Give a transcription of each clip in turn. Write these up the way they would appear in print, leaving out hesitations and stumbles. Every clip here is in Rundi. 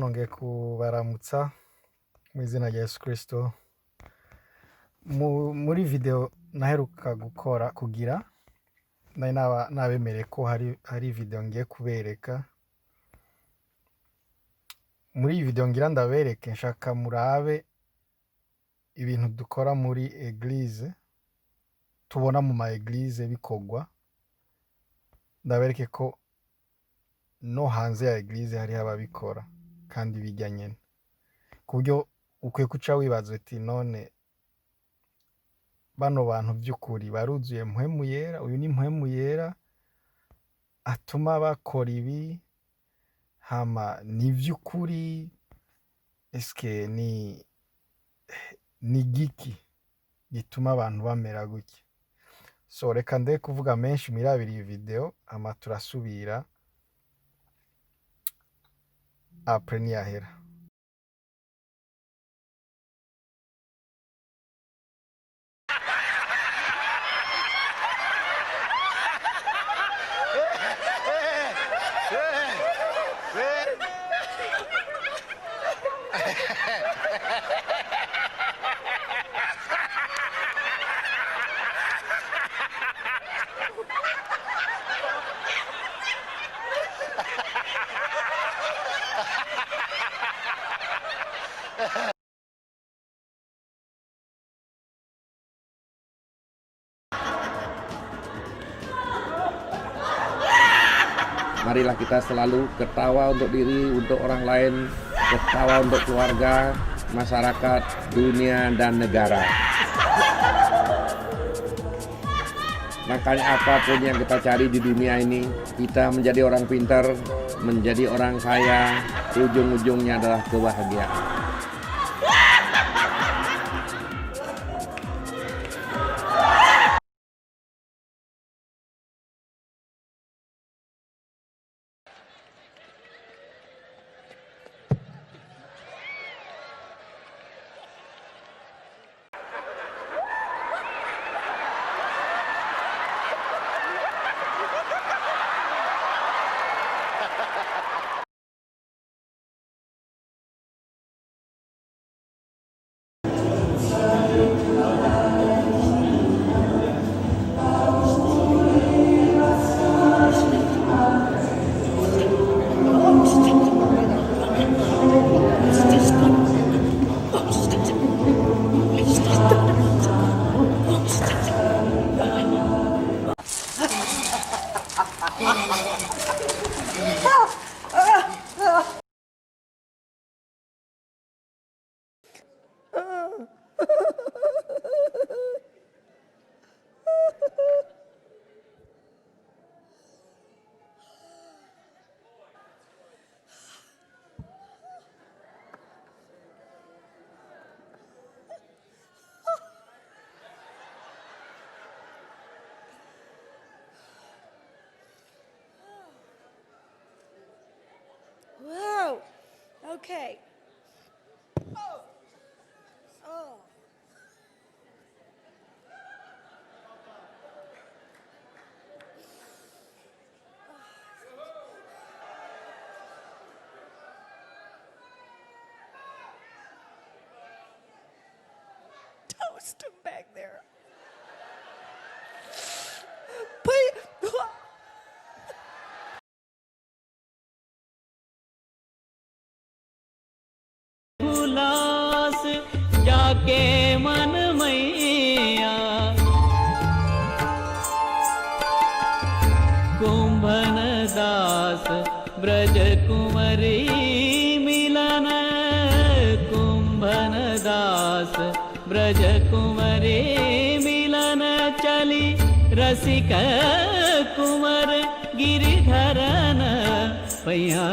Nongeye kubaramutsa mu izina rya Yesu Kristo. Muri video naheruka gukora kugira nari nabemereye ko hari video ngiye kubereka. Muri iyi video ngira ndabereke, nshaka murabe ibintu dukora muri eglise, tubona mu ma eglise bikorwa, ndabereke ko no hanze ya eglise hariho ababikora kandi bijya nyene, ku buryo ukwiye kuca wibaza uti none bano bantu vy'ukuri baruzuye Mpwemu Yera? Uyu ni Mpwemu Yera atuma bakora ibi? Hama ni vy'ukuri? Eske ni giki gituma abantu bamera gutya? So reka nde kuvuga menshi, mwirabire iyi video, hama turasubira après niyahera. Marilah kita selalu ketawa untuk diri, untuk orang lain, ketawa untuk keluarga, masyarakat, dunia, dan negara. Makanya apapun yang kita cari di dunia ini, kita menjadi orang pintar, menjadi orang kaya, ujung-ujungnya adalah kebahagiaan. Whoa. Okay. Oh. Oh. Toast him back there. Please. उल्लास जाके मन मैया, कुंभन दास ब्रज कुंवरी मिलन, कुंभन दास ब्रज कुंवरी मिलन, चली रसिक कुंवर गिरिधरन पैया,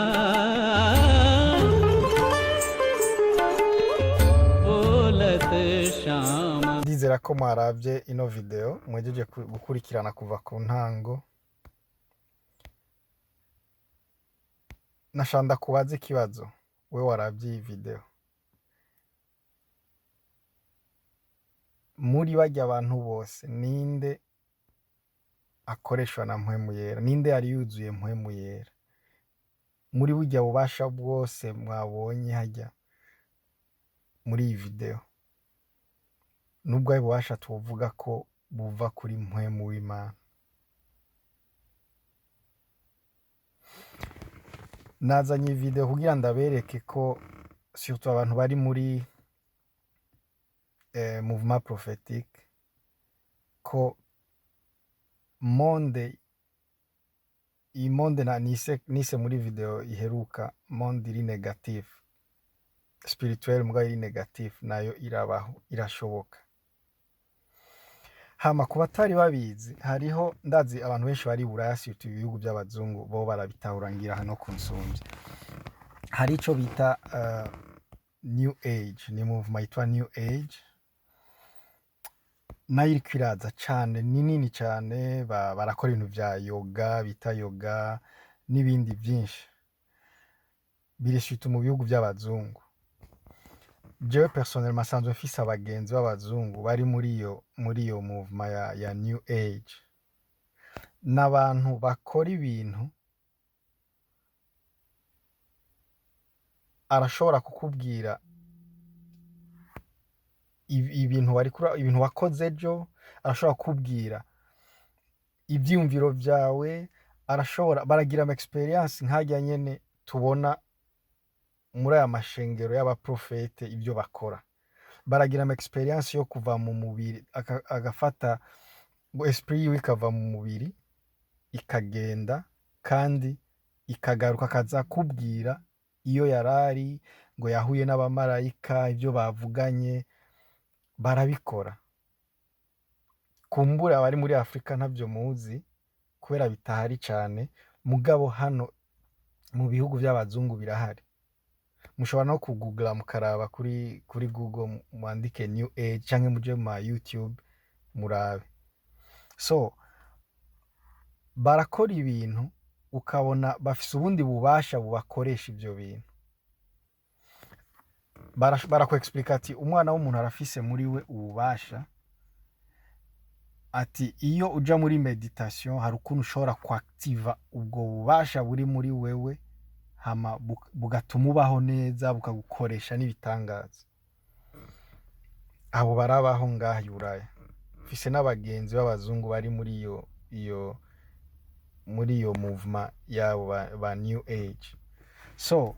बोलत Shyam. Ndizera ko mwaravye ino video, mwejeje gukurikirana kuva ku ntango. Nashanda kubaza ikibazo, we waravye iyi video, muri barya abantu bose ninde akoreshwa na Mpwemu Yera? Ninde yari yuzuye Mpwemu Yera? Muri burya bubasha bwose mwabonye hajya muri iyi video, nubwo ari bubasha tuvuga ko buva kuri mpwemu w'Imana. Nazanye iyi video kugira ndabereke ko surtout abantu bari muri mouvement prophétique, ko monde, iyi monde na nise muri video iheruka monde iri négatif spirituel, mugabo iri négatif nayo irabaho, irashoboka. Hama ku batari babizi, hariho, ndazi abantu benshi bari Buraya, surtout ibihugu by'abazungu, bo barabitahura ngira hano kunsumvya. Hari ico bita New Age, ni movement yitwa New Age, nayo iriko iraza cane, ni nini cane. Barakora ibintu vya yoga, bita yoga, n'ibindi vyinshi biri surtout mu bihugu by'abazungu. Jewe personnellement nsanzwe mfise abagenzi b'abazungu bari muri iyo movement ya New Age. N'abantu bakora ibintu, arashobora kukubwira ibintu ibintu wakoze ejo, arashobora kukubwira ivyiyumviro vyawe, arashobora, baragira ama experience nkarya nyene tubona muri aya mashengero y'abaprofete ibyo bakora. Baragira ama experience yo kuva mu mubiri, agafata ngo esprit yiwe ikava mu mubiri ikagenda kandi ikagaruka, akaza kubwira iyo yarari, ngo yahuye n'abamarayika, ibyo bavuganye. Barabikora. Kumbura abari muri Afrika ntabyo muzi kubera bitahari cane, mugabo hano mu bihugu by'abazungu birahari. Mushobora no kugugla mukaraba kuri Google, mwandike New Age canke muje mu ma YouTube murabe. So barakora ibintu ukabona bafise ubundi bubasha bubakoresha ivyo bintu. Barakwexplica ati umwana w'umuntu arafise muri we ububasha, ati iyo uja muri meditation hari ukuntu ushobora kwactiva ubwo bubasha buri muri wewe, hama bugatuma ubaho neza, bukagukoresha n'ibitangaza. Abo barabaho ngaha i Buraya. Mfise n'abagenzi b'abazungu bari muri iyo movement yabo ba New Age. So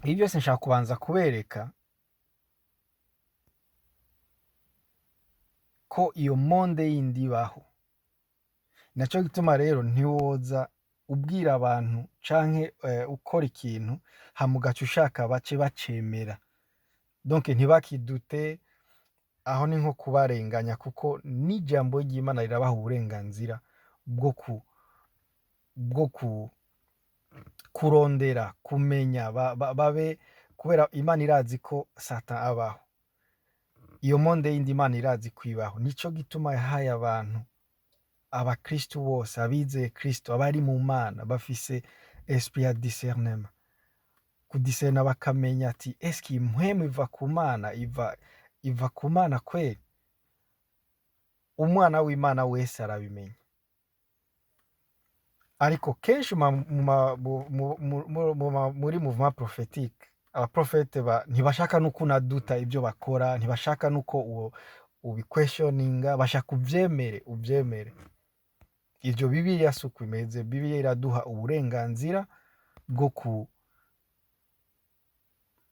ibi byose nshaka kubanza kubereka ko iyo monde yindi ibaho. Naco gituma rero ntiwoza ubwira abantu canke ukora ikintu hama ugaca ushaka bace bacemera, donc ntibakidute. Aho ni nko kubarenganya, kuko n'ijambo ry'Imana rirabaha uburenganzira bwo kurondera kumenya, babe, kubera Imana irazi ko Satan abaho. Iyo monde yindi Imana irazi ko ibaho. Nico gituma yahaye abantu, abakristu bose, abizeye Kristo, abari mu Mana, bafise esprit ya discernement, kudiscerna bakamenya ati eske iyi mpwemu iva ku Mana, iva ku Mana kweli? Umwana w'Imana wese arabimenya. Ariko kenshi muri mouvement prophétique, abaprofete ntibashaka nuko unaduta ibyo bakora, ntibashaka nuko uwo ubiquestioninga, bashaka uvyemere, uvyemere. Ivyo Bibiliya si uko imeze. Bibiliya iraduha uburenganzira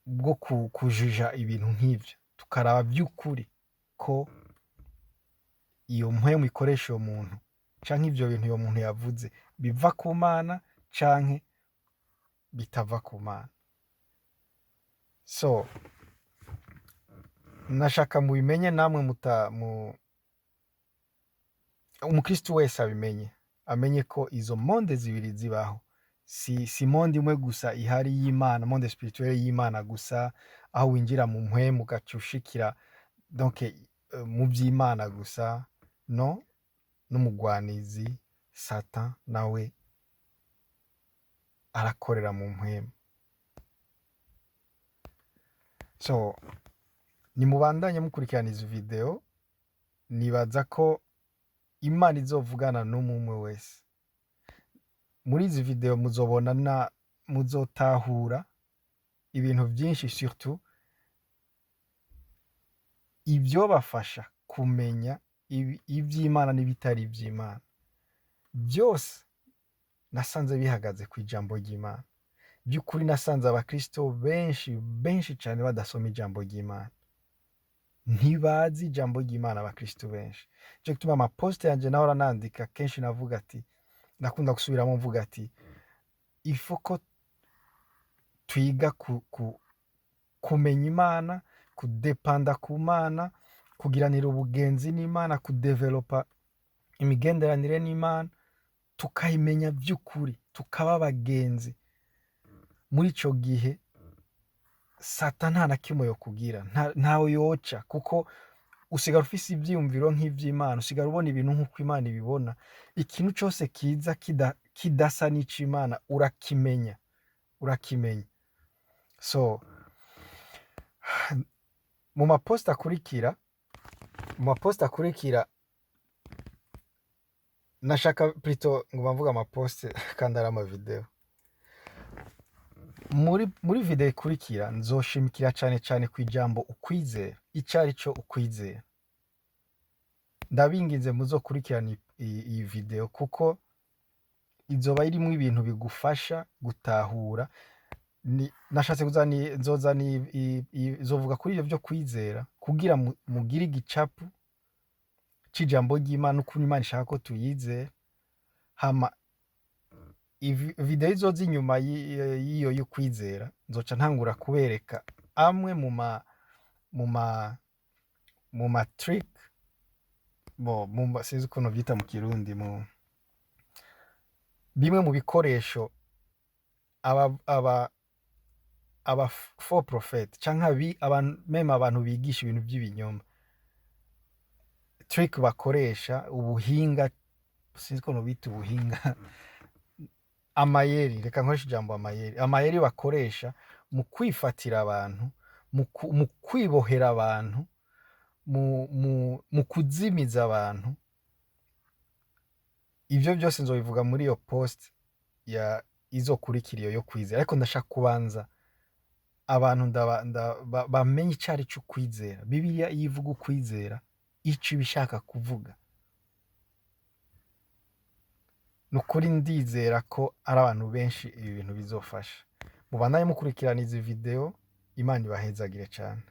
bwo kujija ibintu nk'ivyo, tukaraba vy'ukuri ko iyo mpwemu ikoresha uwo muntu canke ivyo bintu uyo muntu yavuze biva ku Mana canke bitava ku Mana. So nashaka mubimenye namwe, muta mu umukristo wese abimenye, amenye ko izo monde zibiri zibaho. Si monde imwe gusa ihari y'Imana, monde spirituelle y'Imana gusa, aho winjira mu mpwemu ugaca ushikira donc mu vy'Imana gusa. No n'umugwanizi Satan nawe arakorera mu mpwemu. So nimubandanye mukurikirana izi video, nibaza ko Imana izovugana n'umwe wese. Muri izi video muzobona na Muzotahura ibintu vyinshi, surtout ivyobafasha kumenya ivy'Imana n'ibitari ivy'Imana. Byose nasanze bihagaze ku ijambo ry'Imana. By'ukuri nasanze abakristo benshi benshi cyane badasoma ijambo ry'Imana, ntibazi ijambo ry'Imana abakristo benshi. Nico gituma ama posts yanje nahora nandika kenshi navuga ati, nakunda gusubiramo mvuga ati ifo ko twiga kumenya Imana, kudepanda ku Mana, kugiranira ubugenzi n'Imana, kudevelopa imigenderanire n'Imana, tukayimenya by'ukuri, tukaba abagenzi. Muri ico gihe Sata nta na kimwe yokugira, ntawe yoca, kuko usigara ufise ivyiyumviro nk'ivy'Imana, usigara ubona ibintu nk'uko Imana ibibona. Ikintu cose kiza kidasa n'ic'Imana urakimenya, urakimenya. So mu ma posts akurikira nashaka plutôt ngo mvuga ama posts kandi ari ama vidéo. Muri vidéo ikurikira nzoshimikira cane cane ku ijambo ukwizera, ico ari cyo ukwizera. Ndabinginze muzokurikirana iyi vidéo, kuko izoba irimwo ibintu bigufasha gutahura. Nashatse kuzana nzozana izovuga kuri ivyo vyo kwizera kugira mugire igicapu c'ijambo ry'Imana, ukuntu Imana ishaka ko tuyizera. Hama vidéo izoza inyuma y'iyo y'ukwizera, nzoca ntangura kubereka amwe mu ma trick bo sinzi ukuntu vyita mu Kirundi, mu bimwe mu bikoresho aba faux prophète canke même abantu bigisha ibintu vy'ibinyoma, trick bakoresha, ubuhinga, sinzi ukuntu bita ubuhinga, amayeri, reka nkoreshe ijambo amayeri, amayeri bakoresha mu kwifatira abantu, mu kwibohera abantu, mu kuzimiza abantu. Ivyo byose nzobivuga muri iyo post ya izokurikira iyo yo kwizera. Ariko ndashaka kubanza abantu bamenye ico ari cyo ukwizera, Bibiliya iyo ivuga ukwizera ico iba ishaka kuvuga. Ni ukuri ndizera ko ari abantu benshi ibi bintu bizofasha. Mubandanye mukurikirana izi vidéo. Imana ibahezagire cane.